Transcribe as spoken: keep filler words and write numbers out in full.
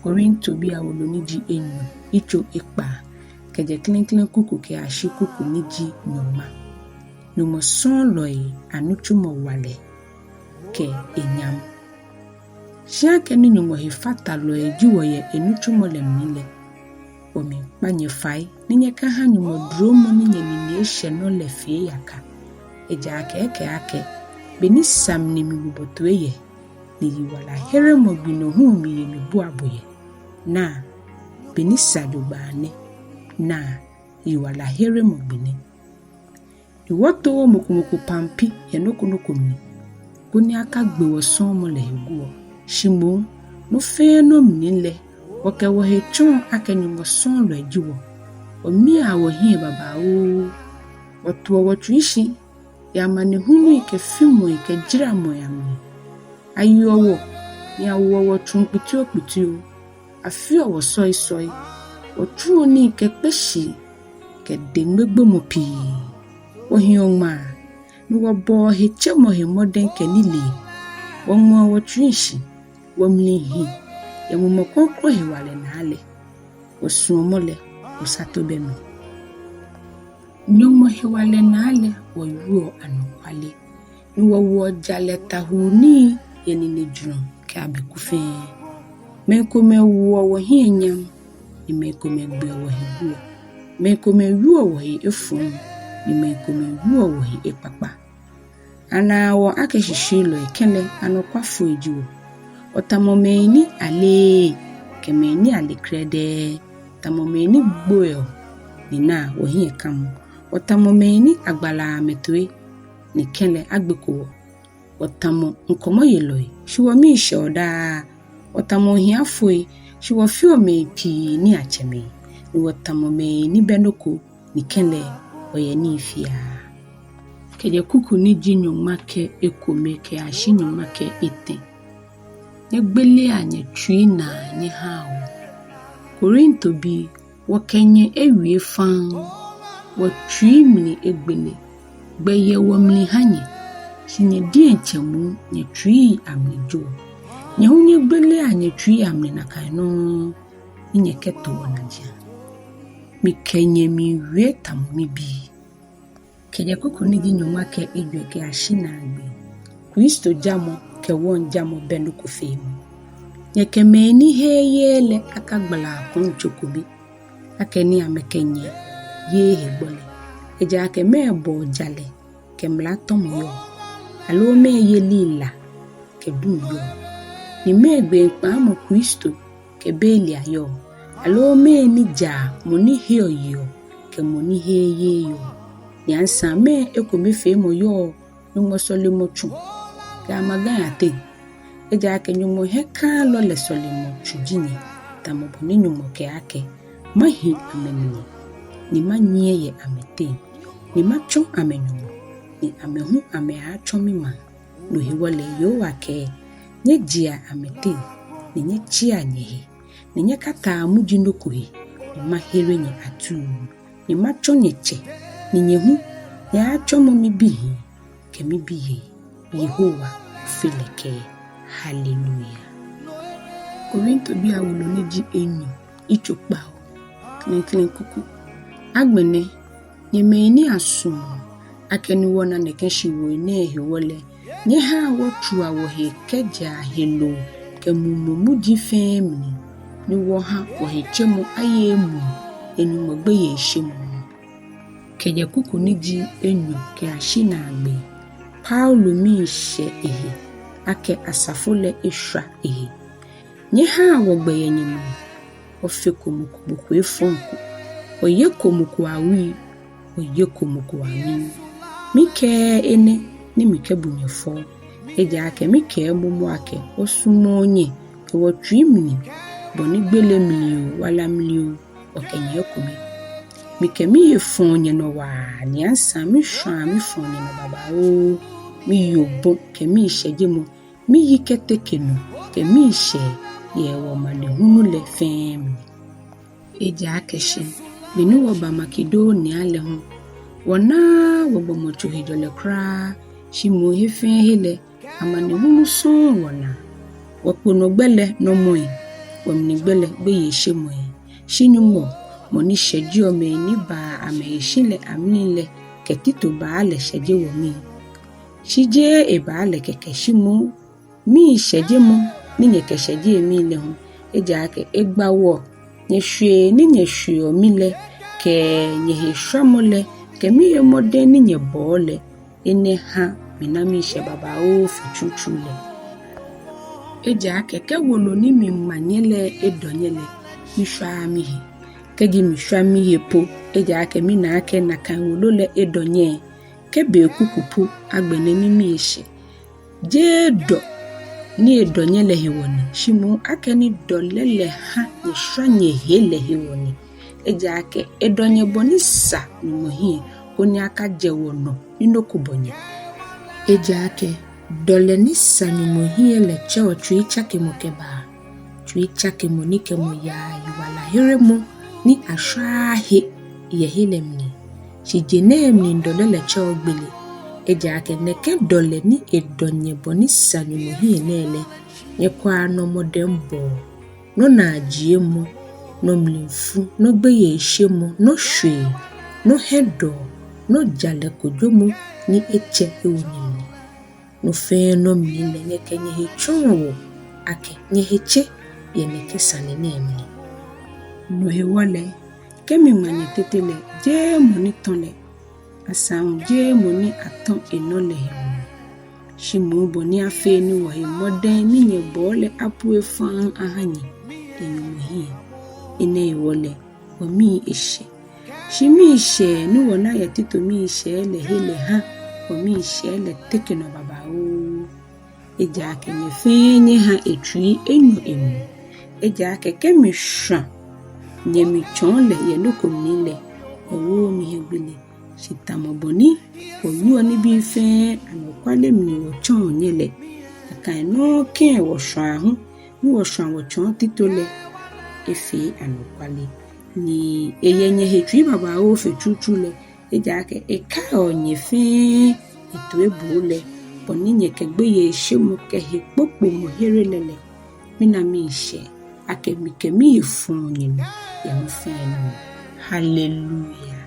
Korintobii awolo ni ji enyɔ, yitso ekpaa, kɛjɛ klɛŋklɛŋ kuku kɛyashi kuku ni ji nyɔŋma. Nyɔŋmɔ sɔɔlɔi anitsumɔ hewalɛ kɛ enyam. Shi akɛni Nyɔŋmɔ hefatalɔi ji wɔ yɛ enitsumɔ lɛ mli lɛ, wɔmiikpa nyɛ fai ni nyɛkaha Nyɔŋmɔ duromɔ ni nyɛnine eshɛ nɔ lɛ fee yaka. Ejaakɛ ekɛɛ akɛ, be ni sa mli mibobɔ toi yɛ, ni yiwalaheremɔ gbi nɔ hu miye mibua bo yɛ. Naa, be ni sa jogbaŋŋ nɛ. Naa, yiwalaheremɔ gbi nɛ. Ni wɔtooo mɔ ko mɔ ko pampi yɛ nɔ ko nɔ ko mli, koni akagbe wɔsɔɔmɔ lɛ he guɔ. Shi moŋ, nɔ fɛɛ nɔ mli lɛ, wɔkɛ wɔhe tsɔɔ akɛ Nyɔŋmɔ sɔɔlɔi ji wɔ, wɔmiaa wɔhiɛ babaoo, wɔtoɔ wɔtsui shi yɛ amanehului kɛ fimɔi kɛ jaramɔi amli. Ayiɔ wɔ, ni awoɔ wɔ tsuŋ kpitiokpitio. Afeɔ wɔ sɔisɔi. Wɔtsuɔ nii kɛ kpeshii kɛ deŋmegbomɔ pii. Wɔhiɔ ŋmaa, ni wɔbɔɔ hetsemɔ he mɔdɛŋ kɛ nilee. Wɔŋmɛɔ wɔtsui shi, wɔmli hi yɛ Mumɔ Krɔŋkrɔŋ hewalɛ naa lɛ. Wɔsuɔmɔ lɛ, osato bɛ mli. Nyɔŋmɔ hewalɛ naa lɛ wɔwieɔ anɔkwale, ni wɔwoɔ jalɛ tawuu nii yɛ ninejurɔ kɛ abɛku fɛɛ. Mɛi komɛi woɔ wɔhiɛ nyam, ni mɛi komɛi gbeɔ wɔhe guɔ. Mɛi komɛi wieɔ wɔhe efɔŋ, ni mɛi komɛi wieɔ wɔhe ekpakpa. Anaa wɔ akɛ shishiulɔi, kɛlɛ anɔkwafoi ji wɔ. Wɔtamɔ mɛi ni aleee, kɛ mɛi ni ale krɛdɛɛ, tamɔ mɛi ni gboiɔ, ni naa, wɔhiɛ kamɔ. Wɔtamɔ mɛi ni agbalaa amɛtoi, ni kɛlɛ agbeko wɔ. Wɔtamɔ ŋkɔmɔyelɔi, shi wɔmii shɛɔ daa. Wɔtamɔ ohiafoi, shi wɔfeɔ mɛi pii niiatsɛmɛi, ni wɔtamɔ mɛi ni bɛ nɔ ko, ni kɛlɛ wɔyɛ nii fiaa. Kɛjɛ kuku ni ji nyɔŋma kɛ ekome kɛyashi nyɔŋma kɛ etɛ. Nyɛgbelea nyɛtsui naa nyɛhaa wɔ. Korintobii, wɔkɛ nyɛ ewie faŋŋ. Wɔtsui mli egbele. Gbɛ yɛ wɔmli ha nyɛ, shi nyɛ diɛŋtsɛ moŋ nyɛtsui amli joɔ. Nyɛ hu nyɛgbelea nyɛtsui amli nakai nɔŋŋ, ni nyɛkɛto wɔ najiaŋ. Mikɛ nyɛ miiwie tamɔ mibii. Kɛjɛ kuku ni ji nyɔŋma kɛ ejwɛ kɛyashi naagbee. Kristo jamɔ kɛ wɔŋjamɔ bɛ nɔ ko feemɔ. Nyɛkɛ mɛi ni heee yeee lɛ akagbalaa kɔŋtso kome, akɛni amɛkɛ nyɛ yeee hegbɔ lɛ. Ejaakɛ mɛɛ bɔɔ jalɛ kɛ mlatɔmɔ yɔɔ? Aloo mɛɛ yeli la kɛ duŋ yɔɔ? Ni mɛɛ gbeekpamɔ Kristo kɛ Belial yɔɔ? Aloo mɛɛ nijaa mɔ ni heɔ yeɔ kɛ mɔ ni heee yeee yɔɔ? Ni asaŋ mɛɛ ekomefeemɔ yɔɔ Nyɔŋmɔ sɔlemɔtsu kɛ amagai ateŋ? Ejaakɛ Nyɔŋmɔ hiɛkãalɔ lɛ sɔlemɔtsu ji nyɛ, tamɔ bɔ ni Nyɔŋmɔ kɛɛ akɛ, mahi amɛmli, ni manyiɛ yɛ amɛteŋ, ni matsɔ amɛ Nyɔŋmɔ, ni amɛ hu amɛaatsɔ mimaŋ. No hewɔ lɛ Yehowa kɛɛ, nyɛjea amɛteŋ, ni nyɛtsea nyɛhe, ni nyɛkataa muji nɔ ko he, ni mahere nyɛ atuu, ni matsɔ nyɛ tsɛ, ni nyɛ hu nyɛaatsɔmɔ mibihii kɛ mibiyei. Yehowa Ofe lɛ kɛɛ. Haleluya. Korintobii awolo ni ji enyɔ, yitso kpawo, klɛŋklɛŋ kuku. Agbɛnɛ, nyɛ mɛi ni asumɔɔ akɛni wɔna nɛkɛ shiwoi nɛɛ hewɔ lɛ, nyɛhaa wɔtsua wɔhe kɛjɛa heloo kɛ mumɔ muji fɛɛ mli, ni wɔha wɔhetsemɔ aye emuu yɛ Nyɔŋmɔ gbeyeishemɔ. Kɛjɛ kuku ni ji enyɔ kɛyashi naagbee. Paulo miishɛ ehe akɛ asafo lɛ eshwa ehe. Nyɛhaa wɔgbɛ yɛ nyɛmli. Wɔfeko mɔ ko mɔ ko efɔŋ ko. Wɔyeko mɔ ko awui. Wɔyeko mɔ ko amim. Mikɛɛɛ enɛ ni mikɛbu nyɛ fɔ. Ejaakɛ mikɛɛ momo akɛ wɔsumɔɔ nyɛ yɛ wɔtsui mli, bɔ ni gbele mli oo, wala mli oo, wɔkɛ nyɛ ekome. Mikɛ mihe fɔɔ nyɛnɔ waa, ni asaŋ mishwaa mifɔɔ nyɛnɔ babaoo. Miyi obɔ kɛ miishɛjemɔ, miyi kɛtɛke nɔ kɛ miishɛɛ yɛ wɔmanehulu lɛ fɛɛ mli. Ejaakɛ shi, be ni wɔba Makedonia lɛ hu, wɔnaaa wɔgbɔmɔtso hejɔlɛ kwraa, shi moŋ he fɛɛ he lɛ, amanehulu sɔŋŋ wɔnaa. Wɔkponɔgbɛ lɛ nɔmɔi, wɔmli gbɛ lɛ gbeyeishemɔ. Shi Nyɔŋmɔ, mɔ ni shɛjeɔ mɛi ni baa amɛhe shi lɛ amli lɛ, kɛ Tito baa lɛ shɛje wɔmii. Shi jeee ebaa lɛ kɛkɛ, shi moŋ miishɛjemɔ ni nyɛkɛshɛje emii lɛ hu, ejaakɛ egba wɔ nyɛshwee ni nyɛshweɔ mi lɛ, kɛ nyɛheshwamɔ lɛ, kɛ mihe mɔdɛŋ ni nyɛbɔɔ lɛ. Enɛ ha mina miishɛɛ babaoo fe tsutsu lɛ. Ejaakɛ kɛ wolo ni miŋma nyɛ lɛ edɔ nyɛ lɛ, mishwaaa mihe. Kɛji mishwa mihe po, ejaakɛ mina akɛ nakai wolo lɛ edɔ nyɛ, kɛ be kuku po agbɛnɛ mimii eshɛ. Jeee dɔ ni edɔ nyɛ lɛ hewɔ ni, shi moŋ akɛni dɔlɛ lɛ ha nyɛshwa nyɛhe lɛ hewɔ ni. Ejaakɛ edɔ nyɛ bɔ ni sa Nyɔŋmɔ hiɛ, koni akajɛ wɔnɔ ni nɔ ko bɔ nyɛ. Ejaakɛ dɔlɛ ni sa Nyɔŋmɔ hiɛ lɛ tsɛɔ tsuitsakemɔ kɛbaa. Tsuitsakemɔ ni kɛ mɔ yaa yiwalaheremɔ ni ashwaaa he yɛ he lɛ mli. Shi je nɛɛ mli dɔlɛ lɛ tsɛɔ gbele. Ejaakɛ nɛkɛ dɔlɛ ni edɔ nyɛ bɔ ni sa Nyɔŋmɔ hiɛ nɛɛ lɛ, nyɛkwɛa nɔ mɔdɛŋbɔɔ, nɔ naajiemɔ, nɔ mlifu, nɔ gbeyeishemɔ, nɔ shwee, nɔ hiɛdɔɔ, nɔ jalɛ kojomɔ ni etsɛ ewo nyɛmli. Nɔ fɛɛ nɔ mli lɛ nyɛkɛ nyɛhe tsɔɔ wɔ akɛ nyɛhe tse yɛ nɛkɛ sane nɛɛ mli. No hewɔ lɛ, kɛ miŋma nyɛ tete lɛ, jeee mɔ ni tɔ̃ lɛ, asaŋ jeee mɔ ni atɔ̃ enɔ lɛ hewɔ, shi moŋ bɔ ni afee ni wɔhe mɔdɛŋ ni nyɛbɔɔ lɛ apue faŋŋ aha nyɛ yɛ Nyɔŋmɔ hiɛ. Enɛ hewɔ lɛ, wɔmii eshɛ. Shi miishɛɛ ni wɔna yɛ Tito miishɛɛ lɛ he lɛ ha wɔmiishɛɛ lɛ teke nɔ babaoo. Ejaakɛ nyɛ fɛɛ nyɛha etsui enyɔ emuu. Ejaakɛ kɛ mishwa nyɛ mitsɔɔ lɛ yɛ nɔ ko mli lɛ, ewooo mi hiɛgbele. Shi tamɔ bɔ ni wɔwieɔ nibii fɛɛ anɔkwale mli wɔtsɔɔ nyɛ lɛ, nakai nɔŋŋ kɛ wɔshwaa hu ni wɔshwa wɔtsɔɔ Tito lɛ, efee anɔkwale, ni eyɛ nyɛhe tsui babaoo fe tsutsu lɛ, ejaakɛ ekaiɔ nyɛ fɛɛ etoiboo lɛ, bɔ ni nyɛkɛ gbeyeishemɔ kɛ hekpokpomɔ here lɛ lɛ. Mina miishɛɛ akɛ mikɛ mihe fɔɔ nyɛnɔ yɛ nɔ fɛɛ nɔ mli. Haleluya.